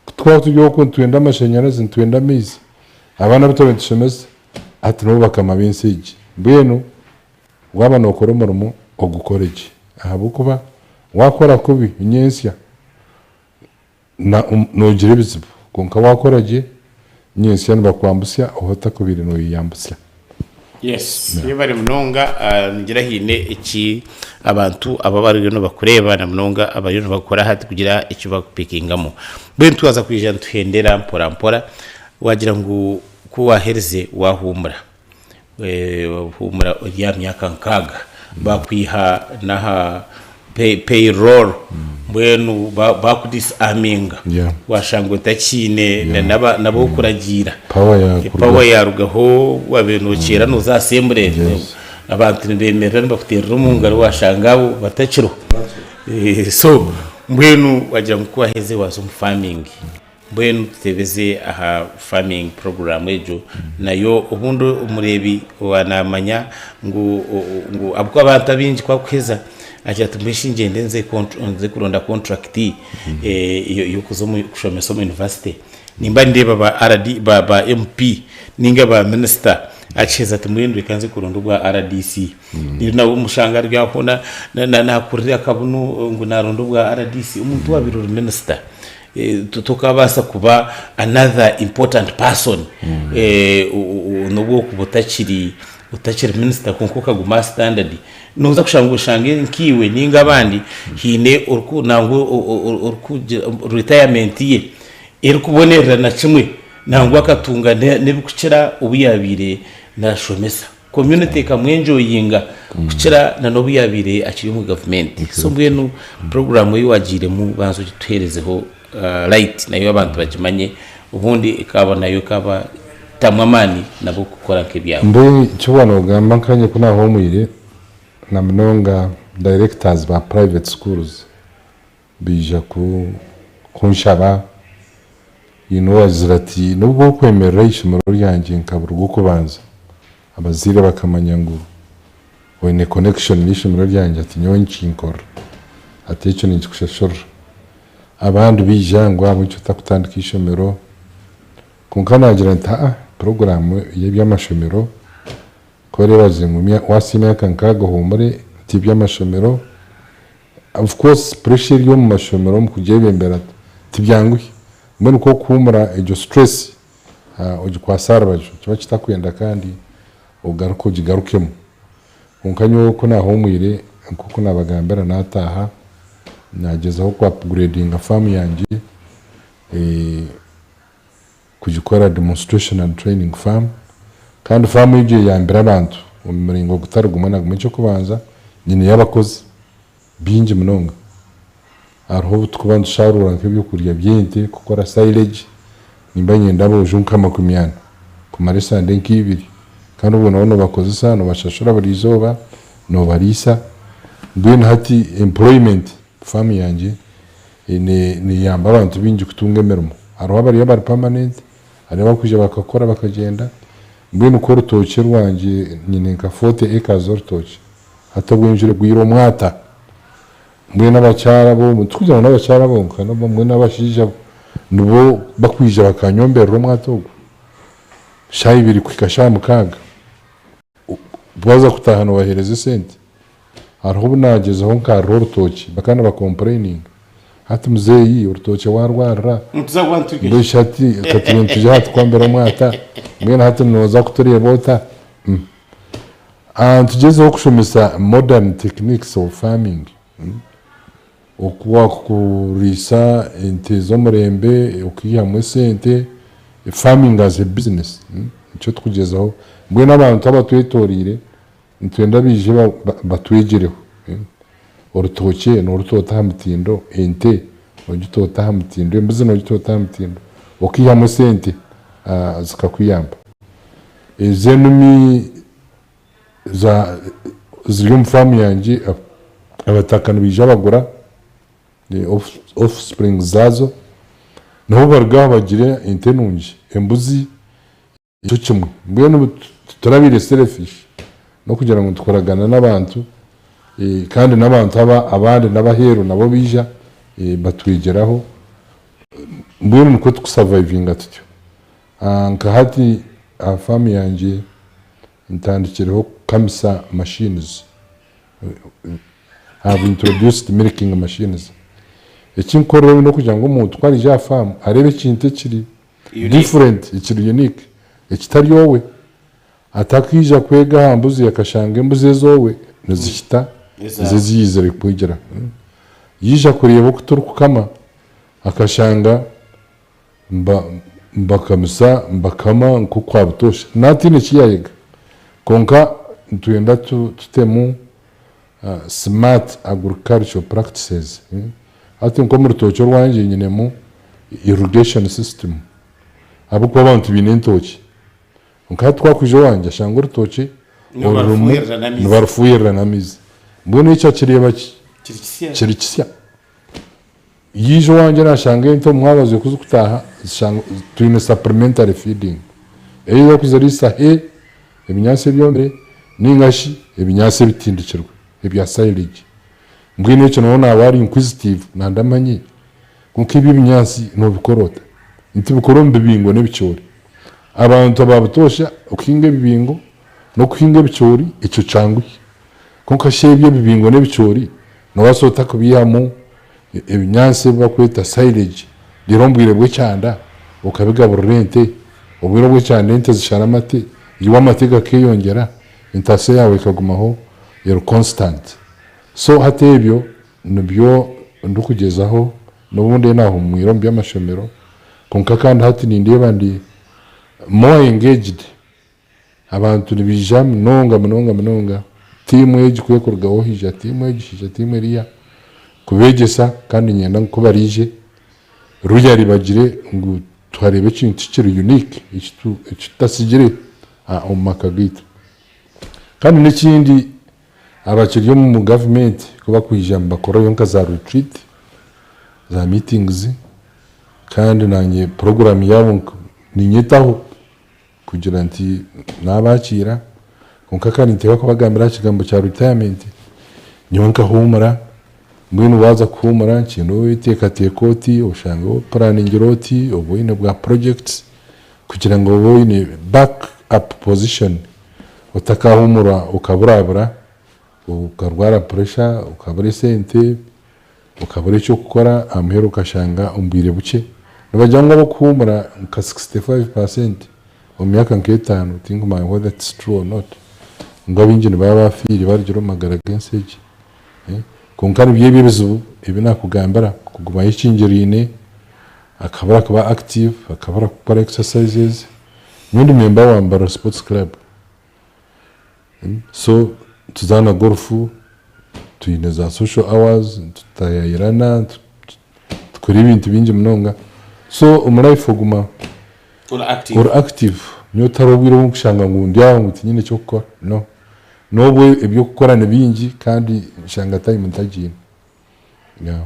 Ku twaba turi okwo nitwenda amashanyarazi, nitwenda amaizi, abaana abu twaba nitushomesa Hati nibo bakama b'ensi egi. Mbwenu waaba nookora omurimo, ogukore gye, ahabw'okuba waakora kubi nyentsya noogira ebizibu, kwonka waakora gye nyentsya nibakwambutsya ahu otakubaire nooyeyambutsya. Yes, yebare munonga. Ningira haine eki abantu aba abariyo nibakureeba na munonga abariyo nibakukora hati kugira eki bakupikingamu. Mbwenu twaza kwija nituhendera mpora mpora, wagira ngu Ku waaherize waahuumura, wahuumura ori aha myaka nkaaga, baakwiha n'aha pay roll, mbwenu baakudisaaminga, waashanga otakiine n'ab'okuragiira, pawa yaarugaho, waabaire nookyera nooza aha asembure, abantu nibeemerera nibakuteerera omu ngaro waashanga abo batakiriho. So mbwenu waagira ngu ku waaherize waaza omu faamingi. Mbwenu tutebeze aha farming program egyo nayo obundi omureebi owa namanya ngu ngu ahabw'okuba abantu abaingi ku akuheza agira ati mbwenu shi ngyende nze nze kuronda contract y'okuza omu kushomesa omu university. Nimba nindeeba ba RD ba ba MP ninga ba minisita akiheza ati mbwenu reka nze kuronda obwa RDC. Reero nawe omushanga ari aho na na nakurira akabunu ngu naronda obwa RDC. Omuntu owabaire ori minisita. Tokabaasa kuba another important person nobu okuba otakiri otakiri minisita kwonka okaguma aha standard noza kushanga oshange nkaiwe ninga abandi haine nangwa orikugira retirement ye erikubonererana kimwe nangwa akatunga n'ebirikukira obu yabaire nashomesa. Community ekamwenjoyinga kukira na n'obu yabaire akiri omu gavumenti. So mbwenu puroguraamu ei wagiiremu banza ogituheerezeho light nayo abantu bagimanye obundi ekaaba nayo ekaabatamu amaani nabo kukora nk'ebyabo. Mbwenu eki waaba noogamba nkanye ku naahuumwire na munonga directors ba private schools baija kunshaba, haine owaagira ati n'obu orikwemerera aha ishomero ryangye nka buri Rwokubanza, abazaire bakamanya ngu oine connection n'eishomero ryangye ati nyowe nikinkora, ati ekyo ninkikushashurira. Abandi baija ngu ahabw'enki otarikutandika eishomero? Kwonka naagira nti haa, puroguraamu y'eby'amashomero ku oreeba gye ngu waahitsya emyaka nkaaga ohuumure nti eby'amashomero, of course pressure eri omu mashomero omu kugyebembera tibyanguhi. Mbwenu ku orikuhuumura egyo stress ogikwatse aha rubaju nikiba kitakwenda kandi ogaruke ogigarukemu. Kwonka nyowe ku naahuumwire nk'oku naabagambira naataaha naagyezaho ku upgradinga faamu yangye kugikora demonstration and training farm kandi faamu egyo eyambire abantu omu muringo gutari gumwe na gumwe. Eky'okubanza nyineyo abakozi baingi munonga. Hariho obu turikuba nitusharuura nk'ebyokurya by'ente kukora silage, nimba niinyenda aboojo nka 40 kumara esande nk'ibiri kandi obwo nabo noobakozesa, noobashashura buri izooba, noobariisa. Mbwenu hati employment faamu yangye neeyamba abantu baingi kutunga emirimo. Hariho abari abari permanent, hariho abarikwija bakakora bakagyenda. Mbwenu nk'orutookye rwangye nyine nka 40 acres z'orutookye, hati obu enjura egwire omwata. Mbwenu abakyara bo, tikugira ngu n'abakyara bonka, n'obumwe n'abashaija nibo bakwija bakanyomberera omwata ogwo shaaha ibiri kuhika shaaha mukaaga. Waaza kutaaha noobaheereza esente. Hariho obu naagyezaho nkarira orutookye bakaba nibakompureyininga, hati muzeeyi orutookye waarwarira, mbwenu shi hati ka tube nitwija aha tukwambire omwata, mbwenu hati nooza kutureeba ota? Nitugyezaho kushomesa modern techniques of farming, oku wakuriisa ente z'omurembe okaihamu esente, farming as a business nikyo turikugyezaho. Mbwenu abantu abatwetoreire nitwenda baije batwegyereho. Orutookye noruta aha mutindo, ente nogita aha mutindo, embuzi nogita aha mutindo okaihamu esente zikakuyamba. Ezo enumi za ziri omu faamu yangye abataka nibaija bagura offsprings zaazo nabo baruga aho bagira ente nungi, embuzi nikyo kimwe. Mbwenu titurabaire selfish n'okugira ngu nitukoragana n'abantu kandi n'abantu abandi n'abaheeru nabo baija batwegyeraho mbwenu nikwo tukusavaivinga tutyo. Nka hati aha faamu yangye ntandikireho kukamisa machines, I have introduced milking machines. Eki nkukorera n'okugira ngu omuntu ku ariija aha faamu areebe ekintu ekiri different, ekiri unique, ekitari owe. Atakaija kwega aha mbuzi akashanga embuzi ez'owe nizihita ezi ezi yaizire kwegyeraho. Yaija kureeba oku turikukama akashanga Mbakamisa, mbakama nk'okwa butoosha. Naatiine eki yaayega. Kwonka nitwenda tutemu smart agricultural practices. Hati nk'omu rutookye orwangye nyinemu irrigation system ahabw'okuba abantu baine entookye. Kwonka hati ku arikwija owangye ashanga orutookye orurimu nibarufuuhirira n'amaizi. Mbwenu ekyo akireeba kiri kisya. Yaija owangye nashanga ente omu mwabazyo ku zikutaaha zishanga twine supplementary feeding ei orikuziriisa hay, ebinyaatsi ebyomire ninga shi ebinyaatsi ebitindikirwe ebya silage. Mbwenu ekyo nawe naaba ari inquisitive nanda amanye kwonka ebi ebinyaatsi nobikora ota? Nitubikora omu bibingo n'ebicoori. Abantu aba butoosha okuhinga ebibingo n'okuhinga ebicoori ekyo kyanguhi kwonka shi ebyo ebibingo n'ebicoori Noobaasa ota kubiihamu ebinyaatsi ebi barikweta silage reero omu bwire bw'ekyanda okabigaburira ente? Obwire bw'ekyanda ente zishara amate, iwe amate gakeeyongyera, entaasya yaawe ekagumaho eri constant. So hati ebyo nibyo ndikugyezaho n'obundi naahumwire omu by'amashomero kwonka kandi hati nindeeba ndi more engaged. Abantu nibaija munonga munonga munonga, tiimu egi ku erikurugaho haija tiimu egi, haija tiimu eriya kubeegyesa kandi niinyenda ngu ku baraije royally bagire ngu twareeba ekintu ekiri unique eki tutatsigire omu maka gaitu. Kandi n'ekindi abakiri omu gavumenti ku barikwija nibakorayo nka za retreat, za meetings kandi naanye puroguraamu yaabo niinyetaho. Kugira nti naabakiira, kwonka ka ninteekwa kubagambira aha kigambo kya retirement, nyowe nkahuumura, Mbwenu waaza kuhuumura nikyenda obe oyeteekateeka oti, oshange opuraningire oti, obe oine bwa projects kugira ngu obe oine back up position otakahuumura okaburabura, okarwara pressure, okabura esente, okabura eky'okukora aha muheru okashanga omu bwire bukye. Nibagira ngu abarikuhuumura nka 65% omu myaka nk'etaano, tinkumanya whether it's true or not, ngu abaingi nibaba baafiire barugire omu magara g'ensi egi. Kwonka nibyo ebyo ebizibu ebi naakugambira, kuguma ayekingiriine, akabura kuba active, akabura kukora exercises. Nyowe ndi member wa Mbarara Sports Club, so nituzaana golf, twine za social hours, nitutayayirana, tukora ebintu bingi munonga. So omu life oguma ori active, nyowe tihariho obwire obu nkushanga ngu ndi aho ngu tinyine ky'okukora, no. N'obu eby'okukora ni bingi kandi nshanga time ntagiine. Yeah.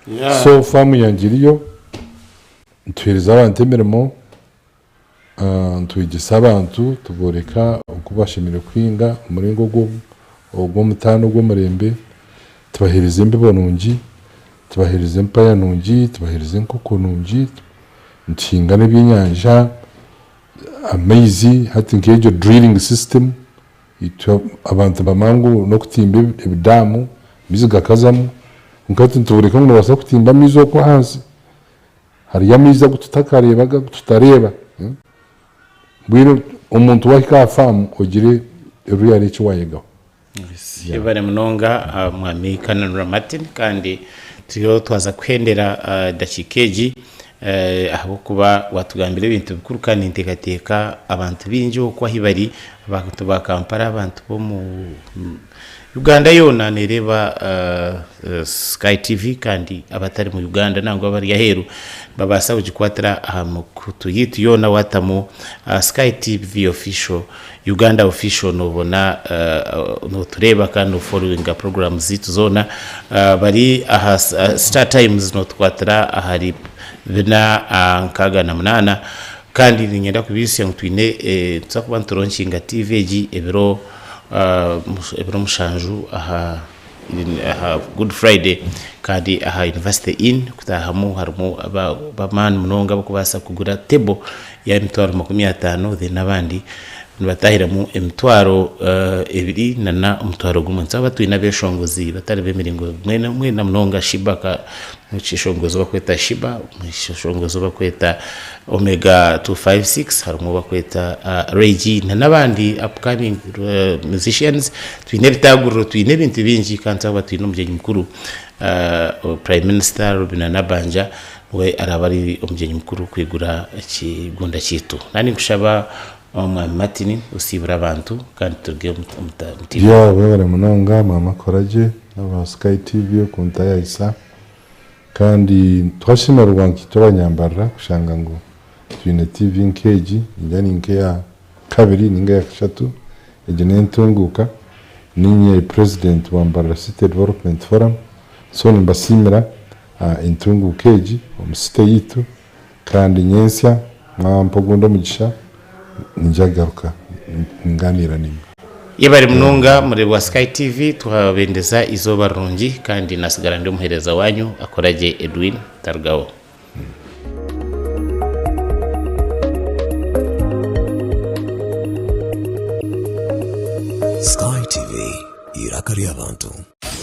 Yeah. So faamu yangye eriyo, nituheereza abantu emirimo, ah, nitwegyesa abantu tubooreka oku bashemereire kuhinga omuringo ogwo ogw'omutaano ogw'omurembe, tubaheereza embibo nungi, tubaheereza empaya nungi, tubaheereza enkoko nungi, nituhinga n'ebyenyanja, amaizi hati nk'egyo drilling system Itwe abantu nibamanya ngu n'okutimba ebidaamu amaizi gakazamu kwonka hati nituboreka ngu nobaasa kutimba amaizi okwo ahansi hariyo amaizi agu tutakareebaga agu tutareeba mbwenu omuntu wahika aha faamu ogire really eki wayegaho. Yebare munonga Mwami Kananura Martin kandi turiyo twaza kuhendera edakiika egi ahabw'okuba watugambira ebintu bikuru kandi ninteekateeka abantu baingi okwo ahu bari abantu ba Kampala abantu b'omu Uganda yoona neereeba Sky TV kandi abatari mu Uganda nangwa abari aheeru nibabaasa kugikwatira aha mikutu yaitu yoona waatamu Sky TV Official Uganda Official noobona nootureeba kandi nooforowinga puroguraamu zaitu zoona. Bari aha Star Times nootukwatira ahari 468 kandi niinyenda kubaijusya ngu twine nituza kuba nituronkinga tiivi egi ebiro ebiro mushanju aha aha Good Friday kandi aha University Inn kutaahamu harimu ab'amaani munonga abarikubaasa kugura table y'emitwaro 50 then abandi nibatahiramu emitwaro ebiri nana omutwaro gumwe. Nitwaba twine abeshongozi batari b'emiringo mwena munonga Sheebah omweshongozi ou barikweta Sheebah, omweshongozi ou barikweta Omega 256, harimu ou barikweta Ray G nana abandi upcoming musicians. Twine ebitaaguriro, twine ebintu bingi kandi twaba twine omugyenyi mukuru Prime Minister Robinah Nabbanja We araabe ari omugyenyi mukuru kwigura ekigunda kyaitu. Naanye ninkushaba Omwami Martin osiibure abantu kandi turuge omu TV. Yeah webare munonga maama koragye naba sky TV okuntayayisa kandi twashemererwa nkaitwe abanyambarira kushanga ngu twine TV nkegi ningira ninkeya kabiri ninga eyakashatu egyo nentunguka ninye president wa Mbarara city development forum so nimbasiimira Entunguuka egi omu city yaitu kandi nyentsya mwampa ogundi omugisha niinyija kugaruka nganiira naimwe. Yebare munonga mureebi wa Sky TV twabendeza eizooba rirungi kandi nasigara ndi omuhereza wanyu Akoragye Edwin Tarugaho. Sky TV, eiraka ry'abantu.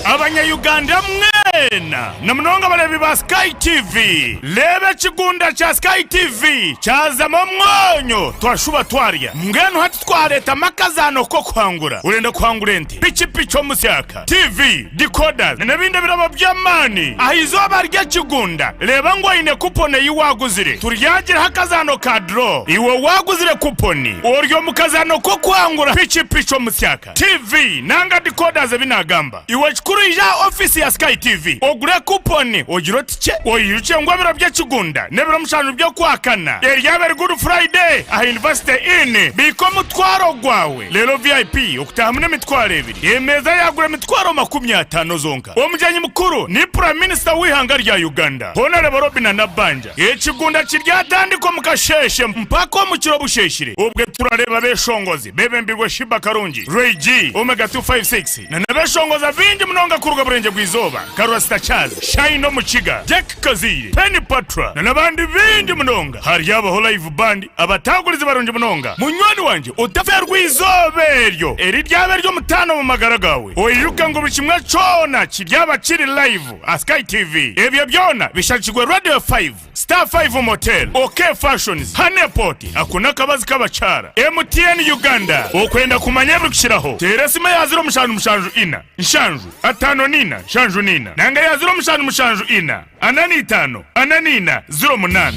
Abanya-Uganda mwena, na munonga abareebi ba Sky TV, reeba ekigunda kya Sky TV kyazamu omwonyo twashuba twarya. Mbwenu hati twareetamu akazaano k'okuhangura. Orenda kuhangura ente, pikipiki omusyaka, TV, decoders n'ebindi ebirabo by'amaani aha izooba ry'ekigunda. Reeba ngu oine kuponi ei waaguzire. Turyagiraho akazaano ka draw. Iwe owaaguzire kuponi ori omu kazaano k'okuhangura pikipiki omusyaka. TV nanga decoders ebi nagamba. Iwe ekikuru ija aha office ya Sky TV ogure coupon ogire oti kye oijukye ngu ebiro by'ekigunda n'ebiro mushanju by'okwakana eryaba eri Good Friday aha University Inn. Biika omutwaro gwawe reero VIP okutahamu n'emitwaro ebiri emeeza yagura emitwaro 50 zonka. Omugyenyi mukuru ni Prime Minister w'eihanga rya Uganda Honarebo Robinah Nabbanja. Ekigunda kiryatandika omu kasheeshe mpaka omu kiro busheeshire obwe turareeba abeshongozi Beebembirwe Sheebah Karungi, Ray G, Omega 256 na n'abeshongoza baingi munonga kuruga Burengye-bw'eizooba. Karura. Rasta Charles, Shine Omukiga, Jack Kazaire, Penny Patra na n'abandi baingi munonga. Haryabaho live band, abataagurizi barungi munonga. Munywani wangye otafeerwa eizooba eryo eriryaba ery'omutaano omu magara gaawe. Oijuke ngu buri kimwe kyona kiryaba kiri live aha Sky TV. Ebyo byona bishagikirwe Radio Five. Star Five Motel, OK Fashions, Honey Pot, ako n'akabazi k'abakyara, MTN Uganda. Okwenda kumanya ebirikukiraho, teera esimu eya 0774 754 74 nanga eya 0774 45 44 08.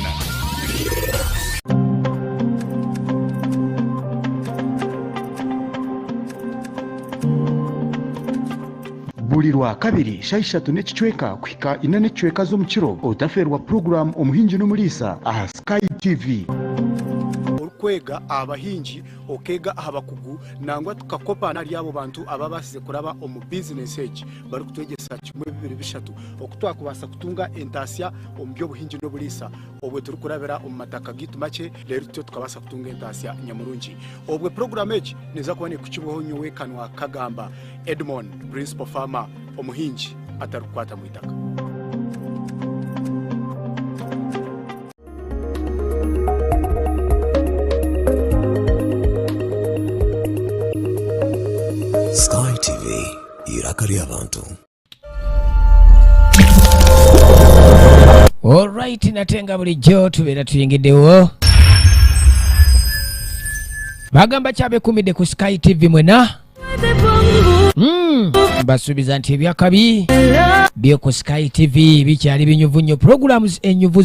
Buri Rwakabiri shaaha ishatu n'ekicweka kuhika ina n'ekicweka z'omukiro, otafeerwa puroguraamu Omuhingi n'Omuriisa aha Sky TV. Orikwega aha bahingi, okeega aha bakugu nangwa tukakopa n'ahari abo bantu ababaasize kuraba omu bizinesi egi barikutwegyesa kimwe bibiri bishatu oku twakubaasa kutunga entaasya omu by'obuhingi n'oburiisa obwe turikurabira omu mataka gaitu makye reero tutyo tukabaasa kutunga entaasya nyamurungi. Obwe puroguraamu egi neeza kuba neekukibwaho nyowe Kanwa Kagamba. Edmond, Principal Farmer, omuhingi atarikukwata mu itaka. Sky TV, eiraka ry'abantu. Alright, nate nga bulijjo tubeera tuyingiddewo bagamba kyabekumidde ku Sky TV mwena mbasuubiza nti ebyakabi byo ku Sky TV bikyali binyuvu nnyo programs enyuvu.